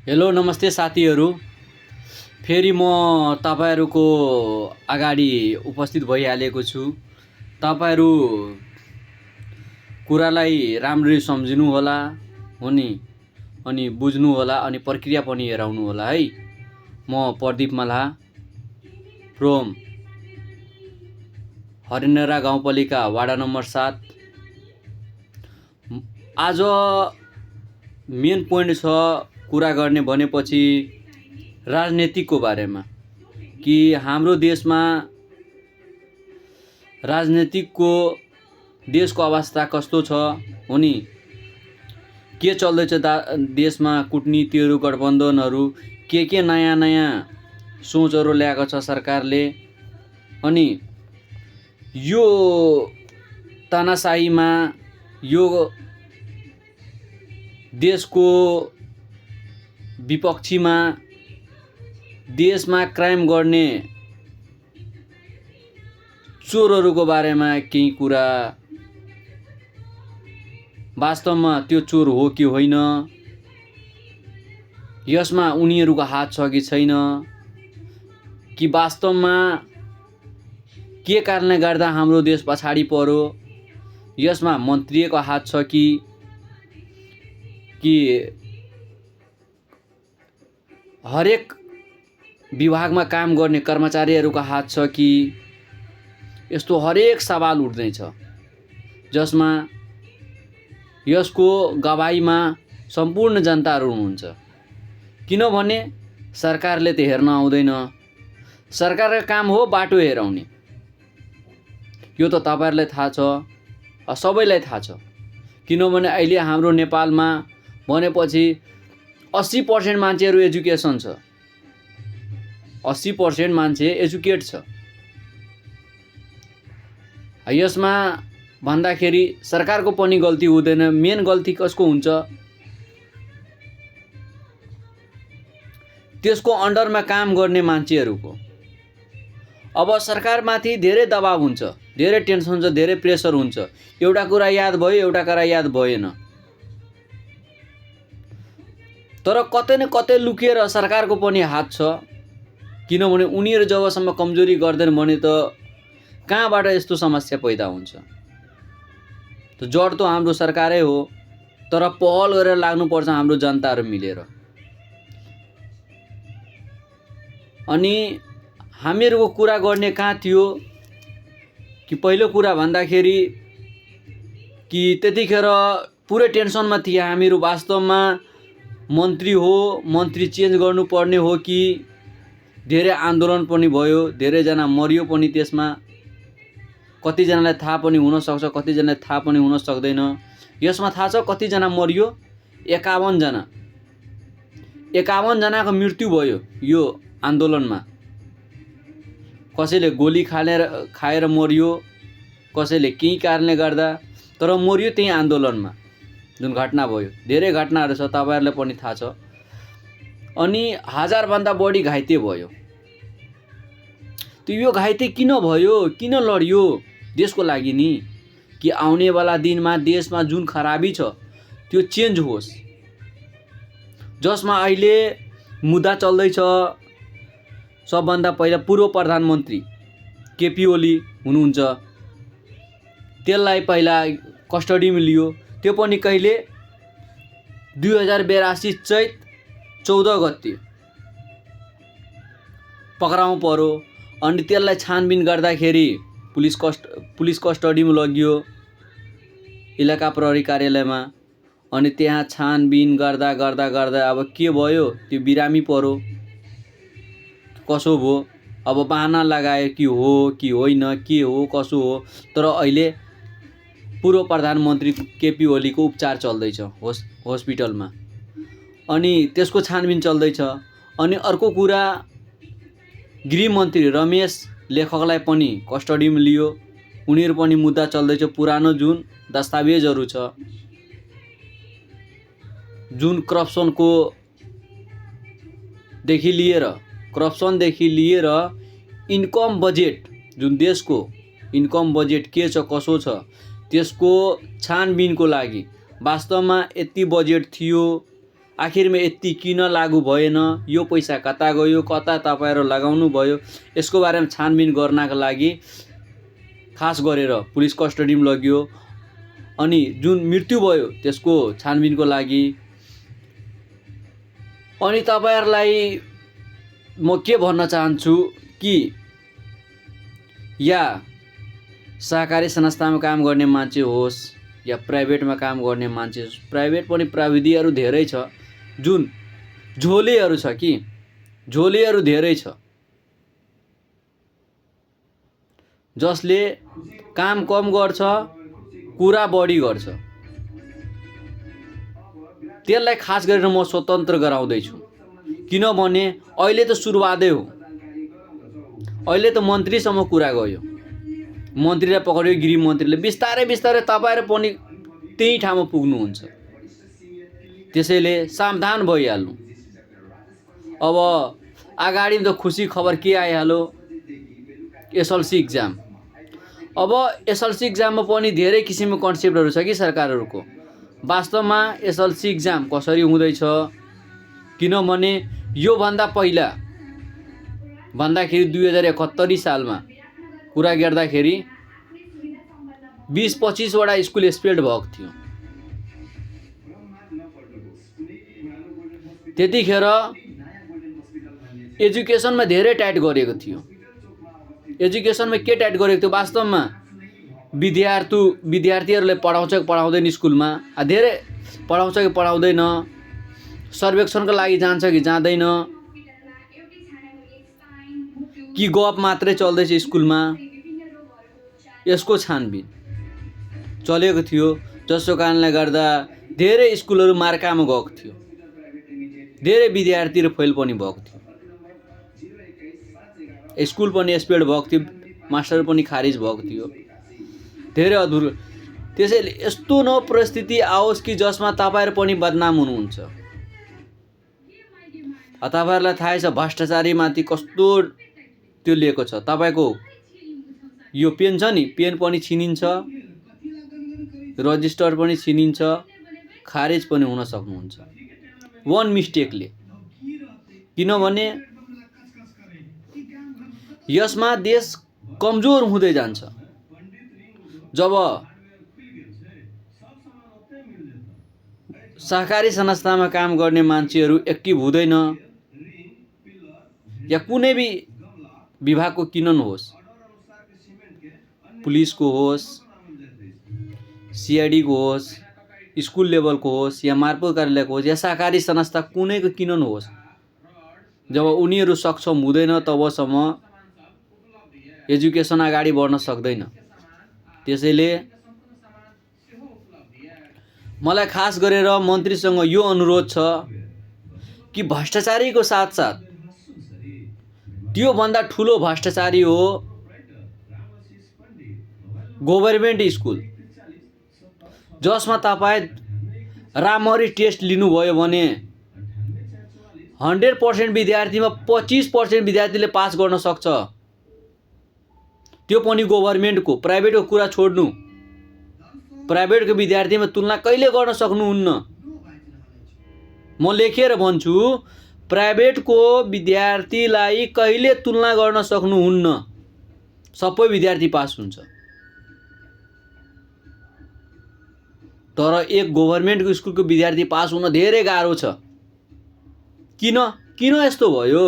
Hello नमस्ते साथीहरू। फेरि म तपाईहरुको अगाडि उपस्थित भइहालेको छु। तपाईहरु कुरालाई राम्ररी सम्झिनु होला अनि बुझ्नु होला अनि प्रक्रिया पनि हेराउनु होला है। म प्रदीप मल्हा फ्रम हरिणरा गाउँपालिका वाडा नम्बर 7। आज मेन पोइन्ट छ कुरा गर्ने भनेपछि राजनीतिको बारेमा कि हाम्रो देशमा देशको अवस्था कस्तो छ अनि के चल्दैछ देशमा कूटनीतिहरू गठबन्धनहरू के नयाँ सोचहरू ल्याएको छ सरकारले। अनि यो तानाशाहीमा यो देशको विपक्षीमा देशमा क्राइम गर्ने चोरहरूको बारेमा केही कुरा, वास्तवमा त्यो चोर हो कि होइन, यसमा उनीहरूको हात छ कि छैन, कि वास्तवमा के कारणले गर्दा हाम्रो देश पछाडि पर्यो, यसमा मन्त्रीको हात छ कि हरेक विभागमा काम गर्ने कर्मचारीहरूको हात छ कि, यस्तो हरेक सवाल उठ्दैछ जसमा यसको गवाहीमा सम्पूर्ण जनताहरू हुनुहुन्छ। किनभने सरकारले त हेर्न आउँदैन, सरकारको काम हो बाटो हेराउने। यो त तपाईहरुलाई थाहा छ, सबैलाई थाहा छ। किनभने अहिले हाम्रो नेपालमा भनेपछि 80% मान्छेहरू एजुकेसन छ, 80% मान्छे एजुकेट छ। यसमा भन्दाखेरि सरकारको पनि गल्ती हुँदैन। मेन गल्ती कसको हुन्छ? त्यसको अन्डरमा काम गर्ने मान्छेहरूको। अब सरकारमाथि धेरै दबाब हुन्छ, धेरै टेन्सन हुन्छ, धेरै प्रेसर हुन्छ। एउटा कुरा याद भयो, एउटा कुरा याद भएन। तर कतै न कतै लुकेर सरकारको पनि हात छ। किनभने उनीहरू जबसम्म कमजोरी गर्दैन भने त कहाँबाट यस्तो समस्या पैदा हुन्छ? त जड त हाम्रो सरकारै हो, तर पहल गरेर लाग्नुपर्छ हाम्रो जनताहरू मिलेर। अनि हामीहरूको कुरा गर्ने कहाँ थियो कि पहिलो कुरा भन्दाखेरि कि त्यतिखेर पुरै टेन्सनमा थिए हामीहरू। वास्तवमा मन्त्री हो, मन्त्री चेन्ज गर्नुपर्ने हो कि? धेरै आन्दोलन पनि भयो, धेरैजना मरियो पनि त्यसमा। कतिजनालाई थाहा पनि हुन सक्छ, कतिजनालाई थाहा पनि हुन सक्दैन। यसमा थाहा छ कतिजना मरियो? 51 जना। 51 जनाको मृत्यु भयो यो आन्दोलनमा। कसैले गोली खाएर मरियो, कसैले केही कारणले गर्दा, तर मरियो त्यही आन्दोलनमा जुन घटना भयो। धेरै घटनाहरू छ, तपाईहरुलाई पनि थाहा छ। अनि 1000 भन्दा बढी घाइते भयो। त यो घाइते किन भयो? किन लड्यो? देशको लागि नि, कि आउनेवाला दिनमा देशमा जुन खराबी छ त्यो चेन्ज होस्। जसमा अहिले मुद्दा चल्दैछ, सबभन्दा पहिला पूर्व प्रधानमन्त्री केपी ओली हुनुहुन्छ। त्यसलाई पहिला कस्टडीमा लियो। त्यो पनि कहिले? 2082 चैत 14 गते पक्राउ पर्यो। अनि त्यसलाई छानबिन गर्दाखेरि पुलिस कस्टडीमा लगियो इलाका प्रहरी कार्यालयमा। अनि त्यहाँ छानबिन गर्दा अब के भयो? त्यो बिरामी पर्यो। कसो भयो? अब बहाना लगायो कि हो कि होइन, के हो कसो हो। तर अहिले पूर्व प्रधानमन्त्री केपी ओलीको उपचार चल्दैछ हस्पिटलमा। अनि त्यसको छानबिन चल्दैछ। अनि अर्को कुरा, गृहमन्त्री रमेश लेखकलाई पनि कस्टडीमा लियो। उनीहरू पनि मुद्दा चल्दैछ। पुरानो जुन दस्तावेजहरू छ, जुन करप्सनदेखि लिएर इन्कम बजेट, जुन देशको इन्कम बजेट के छ कसो छ त्यसको छानबिनको लागि वास्तवमा यति बजेट थियो आखिरमा यति किन लागू भएन, यो पैसा कता गयो, कता तपाईहरु लगाउनु भयो, यसको बारेमा छानबिन गर्नका लागि खास गरेर पुलिस कस्टडीमा लगियो। अनि जुन मृत्यु भयो त्यसको छानबिनको लागि। अनि तपाईहरुलाई म के भन्न चाहन्छु कि या सहकारी संस्थामा काम गर्ने मान्छे होस् या प्राइभेटमा काम गर्ने मान्छे होस्, प्राइभेट पनि प्रविधिहरू धेरै छ, जुन झोलेहरू छ कि झोलेहरू धेरै छ जसले काम कम गर्छ, कुरा बढी गर्छ। त्यसलाई खास गरेर म स्वतन्त्र गराउँदै छु, किनभने अहिले त सुरुवातै हो। अहिले त मन्त्रीसम्म कुरा गयो, मन्त्रीलाई पक्रियो, गृह मन्त्रीले। बिस्तारै बिस्तारै तपाईहरु पनि त्यही ठाउँमा पुग्नुहुन्छ। त्यसैले सावधान भइहाल्नु। अब अगाडि त खुसी खबर के आइहाल्यो, एसएलसी एक्जाम। अब एसएलसी एक्जाममा पनि धेरै किसिमको कन्सेप्टहरू छ कि सरकारहरूको। वास्तवमा एसएलसी एक्जाम कसरी हुँदैछ, किनभने यो भन्दा पहिला भन्दाखेरि 2071 सालमा कुरा गर्दाखेरि 20-25 वटा स्कुल एक्सपेल्ड भएको थियो। त्यतिखेर एजुकेसनमा धेरै टाइट गरेको थियो। एजुकेसनमा के टाइट गरेको थियो, वास्तवमा विद्यार्थीहरूले पढाउँछ कि पढाउँदैन, स्कुलमा धेरै पढाउँछ कि पढाउँदैन, सर्वेक्षणको लागि जान्छ कि जाँदैन, कि गफ मात्रै चल्दैछ स्कुलमा, यसको छानबिन चलेको थियो। जसको कारणले गर्दा धेरै स्कुलहरू मार्कामा गएको थियो, धेरै विद्यार्थीहरू फेल पनि भएको थियो, स्कुल पनि एक्सपेल्ड भएको थियो, मास्टर पनि खारिज भएको थियो, धेरै अधुरो। त्यसैले यस्तो न परिस्थिति आओस् कि जसमा तपाईहरु पनि बदनाम हुनुहुन्छ। तपाईहरुलाई थाहै छ भ्रष्टाचारीमाथि कस्तो त्यो लिएको छ। तपाईको यो पेन छ नि, पेन पनि छिनिन्छ, रजिस्टर पनि छिनिन्छ, खारिज पनि हुन सक्नुहुन्छ वन मिस्टेकले। किनभने यसमा देश कमजोर हुँदै जान्छ। जब सहकारी संस्थामा काम गर्ने मान्छेहरू एक्टिभ हुँदैन, या कुनै भी विभागको किन नहोस्, पुलिसको होस्, सीआईडी को होस्, स्कुल लेभलको होस्, या मार्फत कार्यालयको होस्, या सहकारी संस्था कुनैको किन नहोस्, जब उनीहरू सक्षम हुँदैन तबसम्म एजुकेसन अगाडि बढ्न सक्दैन। त्यसैले मलाई खास गरेर मन्त्रीसँग यो अनुरोध छ कि भ्रष्टाचारीको साथसाथ त्यो भन्दा ठुलो भ्रष्टाचारी हो गभर्नमेन्ट स्कुल, जसमा तपाई राम्ररी टेस्ट लिनुभयो भने 100% विद्यार्थीमा 25% विद्यार्थीले पास गर्न सक्छ। त्यो पनि गभर्नमेन्टको। प्राइभेटको कुरा छोड्नु, प्राइभेटको विद्यार्थीमा तुलना कहिले गर्न सक्नुहुन्न। म लेखेर भन्छु, प्राइभेटको विद्यार्थीलाई कहिले तुलना गर्न सक्नुहुन्न। सबै विद्यार्थी पास हुन्छ, तर एक गभर्नमेन्टको स्कुलको विद्यार्थी पास हुन धेरै गाह्रो छ। किन यस्तो भयो?